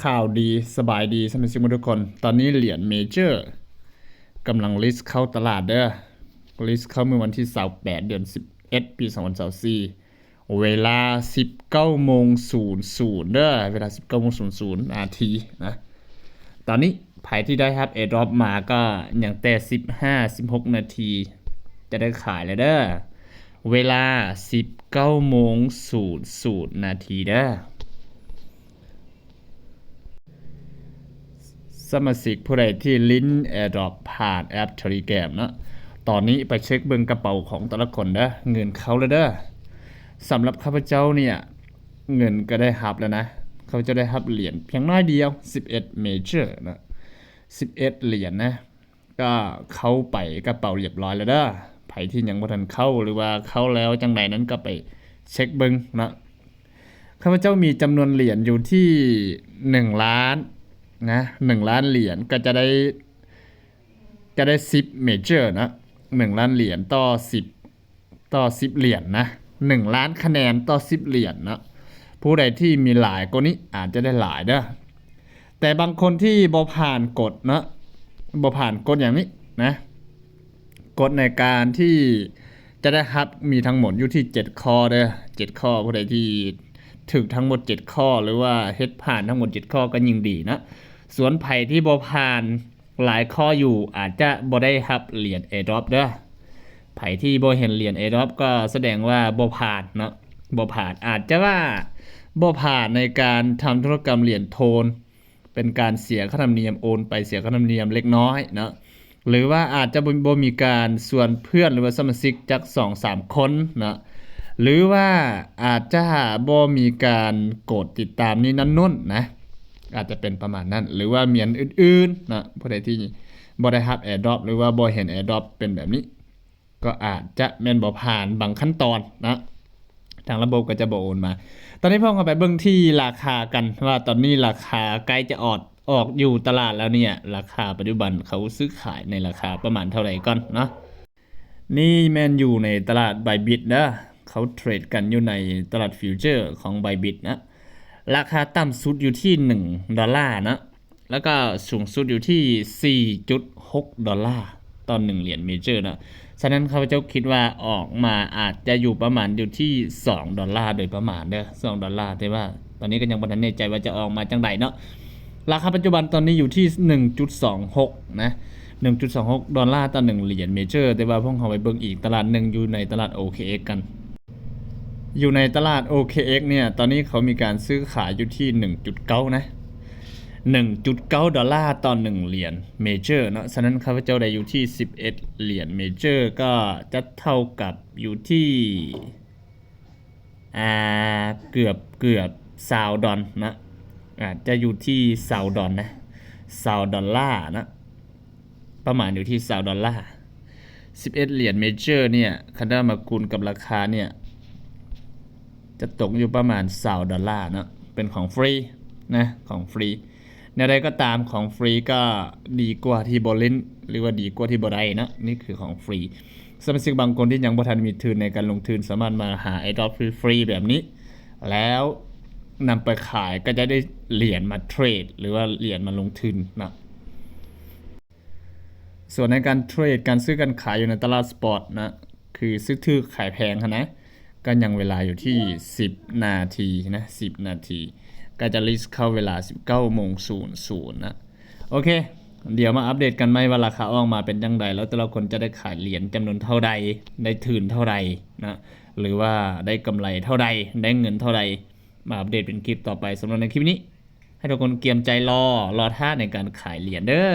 ຂ່າວດີ ສະບາຍດີສະມາຊິກໝົດທຸກຄົນ. ຕອນນີ້ຫຼຽນເມເຈີກຳລັງລິສເຂົ້າຕະຫຼາດເດີ້. ລິສເຂົ້າມື້ວັນທີຊາວແປດ ເດືອນສິບເອັດ ປີສອງພັນຊາວສີ່ ເວລາສິບເກົ້າໂມງສູນສູນເດີ້, ເວລາສິບເກົ້າໂມງສູນສູນນາທີນະ. ຕອນນີ້ໃຜທີ່ໄດ້ຮັບແອດຣອບມາກໍຍັງແຕ່ສິບຫ້າ ສິບຫົກນາທີ ຈະໄດ້ຂາຍແລ້ວເດີ້. ເວລາສິບເກົ້າໂມງສູນສູນນາທີເດີ້. ສະມາຊິກຜູ້ໃດທີ່ຫຼິ້ນແອດຣອບຜ່ານແອັບ Telegram ເນາະ, ຕອນນີ້ໄປເຊັກເບິ່ງກະເປົາຂອງແຕ່ລະຄົນເດີ້, ເງິນເຂົ້າແລ້ວເດີ້. ສຳລັບຂ້າພະເຈົ້າເນ່ຍ ເງິນກໍໄດ້ຮັບແລ້ວນະ, ຂ້າພະເຈົ້າໄດ້ຮັບຫຼຽນພຽງໜ້ອຍດຽວ ສິບເອັດເມເຈີນະ, ສິບເອັດຫຼຽນນະ. ກໍເຂົ້າໄປກະເປົາລຽບຮ້ອຍແລ້ວເດີ້. ໃຜທີ່ຍັງບໍ່ທັນເຂົ້າ ຫຼືວ່າເຂົ້າແລ້ວຈັ່ງໃດນັ້ນ ກໍໄປເຊັກເບິ່ງເນາະ. ຂ້າພະເຈົ້າມີຈຳນວນຫຼຽນຢູ່ທີ່ໜຶ່ງລ້ານນະ, ໜຶ່ງລ້ານຫຼຽນກໍຈະໄດ້ ຈະໄດ້ສິບເມເຈີນະ, ໜຶ່ງລ້ານຫຼຽນຕໍ່ສິບ ຕໍ່ສິບຫຼຽນນະ, ໜຶ່ງລ້ານຄະແນນຕໍ່ສິບຫຼຽນເນາະ. ຜູ້ໃດທີ່ມີຫຼາຍກວ່ານີ້ອາດຈະໄດ້ຫຼາຍເດີ້. ແຕ່ບາງຄົນທີ່ບໍ່ຜ່ານກົດເນາະ, ບໍ່ຜ່ານກົດຫຍັງນີ້ນະ, ກົດໃນການທີ່ຈະໄດ້ຮັບມີທັງໝົດຢູ່ທີ່ເຈັດຂໍ້ເດີ້, ເຈັດຂໍ້. ຜູ້ໃດທີ່ຖືກທັງໝົດເຈັດຂໍ້ ຫຼືວ່າເຮັດຜ່ານທັງໝົດເຈັດຂໍ້ກໍຍິ່ງດີເນາະ. ສ່ວນໃຜທີ່ບໍ່ຜ່ານ ຫຼາຍຂໍ້ຢູ່ ອາດຈະບໍ່ໄດ້ຮັບຫຼຽນແອດຣອບເດີ້. ໃຜທີ່ບໍ່ເຫັນຫຼຽນແອດຣອບກໍສະແດງວ່າບໍ່ຜ່ານເນາະ, ບໍ່ຜ່ານ. ອາດຈະວ່າບໍ່ຜ່ານໃນການທຳທຸລະກຳຫຼຽນໂທນ, ເປັນການເສຍຄ່າທຳນຽມໂອນໄປ, ເສຍຄ່າທຳນຽມເລັກນ້ອຍເນາະ. ຫຼືວ່າອາດຈະບໍ່ ບໍ່ມີການຊວນເພື່ອນ ຫຼືວ່າສະມາຊິກຈັກສອງສາມຄົນເນາະ. ຫຼືວ່າອາດຈະບໍ່ມີການກົດຕິດຕາມນີ້ນັ້ນໂນ້ນນະ, ອາດຈະເປັນປະມານນັ້ນ. ຫຼືວ່າມີອັນອື່ນໆນະ, ຜູ້ໃດທີ່ບໍ່ໄດ້ຮັບແອດຣອບ ຫຼືວ່າບໍ່ເຫັນແອດຣອບເປັນແບບນີ້ ກໍອາດຈະແມ່ນບໍ່ຜ່ານບາງຂັ້ນຕອນນະ, ທາງລະບົບກໍຈະບໍ່ໂອນມາ. ຕອນນີ້ພວກເຮົາໄປເບິ່ງທີ່ລາຄາກັນ ວ່າຕອນນີ້ລາຄາໃກ້ຈະອອກ ອອກຢູ່ຕະຫຼາດແລ້ວເນ່ຍ, ລາຄາປັດຈຸບັນເຂົາຊື້ຂາຍໃນລາຄາປະມານເທົ່າໃດກ່ອນເນາະ. ນີ້ແມ່ນຢູ່ໃນຕະຫຼາດ Bybit ເດີ້, ເຂົາເທຣດກັນຢູ່ໃນຕະຫຼາດ Future ຂອງ Bybit ນະ. ລາຄາຕ່ຳສຸດຢູ່ທີ່ໜຶ່ງດອນລາເນາະ, ແລ້ວກໍສູງສຸດຢູ່ທີ່ສີ່ຈຸດຫົກດອນລາຕໍ່ໜຶ່ງຫຼຽນເມເຈີເນາະ. ສະນັ້ນ ຂ້າພະເຈົ້າຄິດວ່າອອກມາອາດຈະຢູ່ປະມານຢູ່ທີ່ສອງດອນລາໂດຍປະມານເດີ້, ສອງດອນລາ. ແຕ່ວ່າຕອນນີ້ກໍຍັງບໍ່ທັນແນ່ໃຈວ່າຈະອອກມາຈັ່ງໃດເນາະ. ລາຄາປັດຈຸບັນຕອນນີ້ຢູ່ທີ່ໜຶ່ງຈຸດສອງຫົກນະ, ໜຶ່ງຈຸດສອງຫົກດອນລາຕໍ່ໜຶ່ງຫຼຽນເມເຈີ. ແຕ່ວ່າພວກເຮົາໄປເບິ່ງອີກຕະຫຼາດໜຶ່ງ ຢູ່ໃນຕະຫຼາດ ໂອເຄເອັກ ກັນ. ຢູ່ໃນຕະຫຼາດ ໂອເຄເອັກ ເນ່ຍ, ຕອນນີ້ເຂົາມີການຊື້ຂາຍຢູ່ທີ່ໜຶ່ງຈຸດເກົ້ານະ, ໜຶ່ງຈຸດເກົ້າດອນລາຕໍ່ໜຶ່ງຫຼຽນເມເຈີເນາະ. ສະນັ້ນ ຂ້າພະເຈົ້າໄດ້ຢູ່ທີ່ສິບເອັດຫຼຽນເມເຈີ ກໍຈະເທົ່າກັບຢູ່ທີ່ ອ່າ ເກືອບ ເກືອບຊາວດອນນະ, ອາດຈະຢູ່ທີ່ຊາວດອນນະ, ຊາວດອນລານະ, ປະມານຢູ່ທີ່ຊາວດອນລາ. ສິບເອັດຫຼຽນເມເຈີເນ່ຍ ຄັນເຮົາມາຄູນກັບລາຄາເນ່ຍ ຈະຕົກຢູ່ປະມານຊາວດອນລາເນາະ, ເປັນຂອງຟຣີນະ, ຂອງຟຣີ. ແນວໃດກໍຕາມ ຂອງຟຣີກໍດີກວ່າທີ່ບໍ່ຫຼິ້ນ ຫຼືວ່າດີກວ່າທີ່ບໍ່ໄດ້ເນາະ, ນີ້ຄືຂອງຟຣີ. ສະມາຊິກບາງຄົນທີ່ຍັງບໍ່ທັນມີທຶນໃນການລົງທຶນ ສາມາດມາຫາແອດຣອບຟຣີໆແບບນີ້ ແລ້ວນຳໄປຂາຍ ກໍຈະໄດ້ຫຼຽນມາເທຣດ ຫຼືວ່າຫຼຽນມາລົງທຶນເນາະ. ສ່ວນໃນການເທຣດ ການຊື້ການຂາຍຢູ່ໃນຕະຫຼາດສະປອດນະ, ຄືຊື້ຖືກຂາຍແພງຫັ້ນນະ, ກໍຍັງເວລາຢູ່ທີ່ສິບນາທີນະ, ສິບນາທີ, ກໍຈະລິສເຂົ້າເວລາສິບເກົ້າໂມງສູນສູນນະ. ໂອເຄ, ດຽວມາອັບເດດກັນໃໝ່ວ່າລາຄາອອກມາເປັນຈັ່ງໃດ ແລ້ວແຕ່ລະຄົນຈະໄດ້ຂາຍຫຼຽນຈຳນວນເທົ່າໃດ, ໄດ້ທຶນເທົ່າໃດນະ, ຫຼືວ່າໄດ້ກຳໄລເທົ່າໃດ, ໄດ້ເງິນເທົ່າໃດ, ມາອັບເດດເປັນຄລິບຕໍ່ໄປ. ສຳລັບໃນຄລິບນີ້ ໃຫ້ທຸກຄົນກຽມໃຈລໍ, ລໍຖ້າໃນການຂາຍຫຼຽນເດີ້.